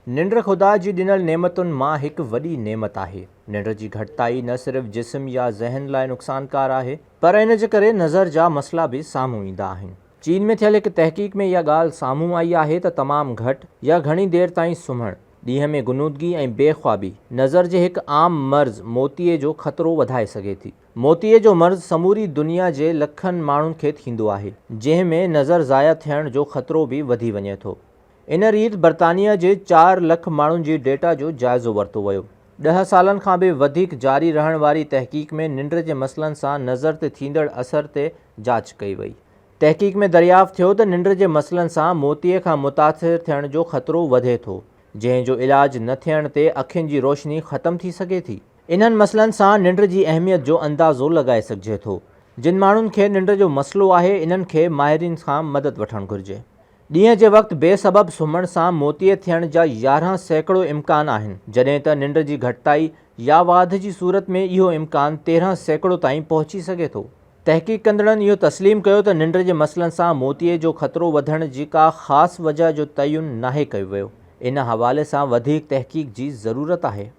ننڊ خدا جي ڏنل نعمتن مان هڪ وڏي نعمت آهي. ننڊ جي گهٽتائي نه صرف جسم يا ذهن لاء نقصانڪار آهي پر ان جي ڪري نظر جا مسئلا به سامهون ايندا آهن. چين ۾ ٿيل هڪ تحقيق ۾ اها ڳالهه سامهون آئي آهي ته تمام گهٽ يا گهڻي دير تائين سمهڻ، ڏينهن ۾ غنودگي ۽ بي خوابي، نظر جي هڪ عام مرض موتيي جو خطرو وڌائي سگهي ٿي. موتيي جو مرض سموري دنيا جي لکن ماڻهن کي ٿيندو آهي، جنهن ۾ نظر ضايع ٿيڻ جو خطرو به وڌي وڃي ٿو. ان ريت برطانيه جي چار لک ماڻهن جي ڊيٽا جو جائزو ورتو ويو. ڏهه سالن کان به وڌيڪ جاري رهڻ واري تحقيق ۾ ننڊ جي مسئلن سان نظر تي ٿيندڙ اثر تي جاچ ڪئي وئي. تحقيق ۾ دريافت ٿيو ته ننڊ جي مسئلن سان موتيي کان متاثر ٿيڻ جو خطرو وڌي ٿو، جنهن جو علاج نه ٿيڻ تي اکين جي روشني ختم ٿي سگهي ٿي. انهن مسئلن سان ننڊ جي اهميت جو اندازو لڳائي سگهجي ٿو. جن ماڻهن کي ننڊ جو مسئلو آهي، انهن کي ماهرين کان مدد وٺڻ گهرجي. ڏينهن جي وقت بي سبب سمهڻ سان موتيي ٿيڻ جا 11% امڪان آهن، جڏهن ته ننڊ جي گهٽتائي يا واڌ جي صورت ۾ اهو امڪان 13% تائين پهچي سگهي ٿو. تحقيق ڪندڙن اهو تسليم ڪيو ته ننڊ جي مسئلن سان موتيي جو خطرو وڌڻ جي ڪا خاص وجهه جو تعين ناهي ڪيو ويو، ان حوالي سان وڌيڪ تحقيق جي ضرورت آهي.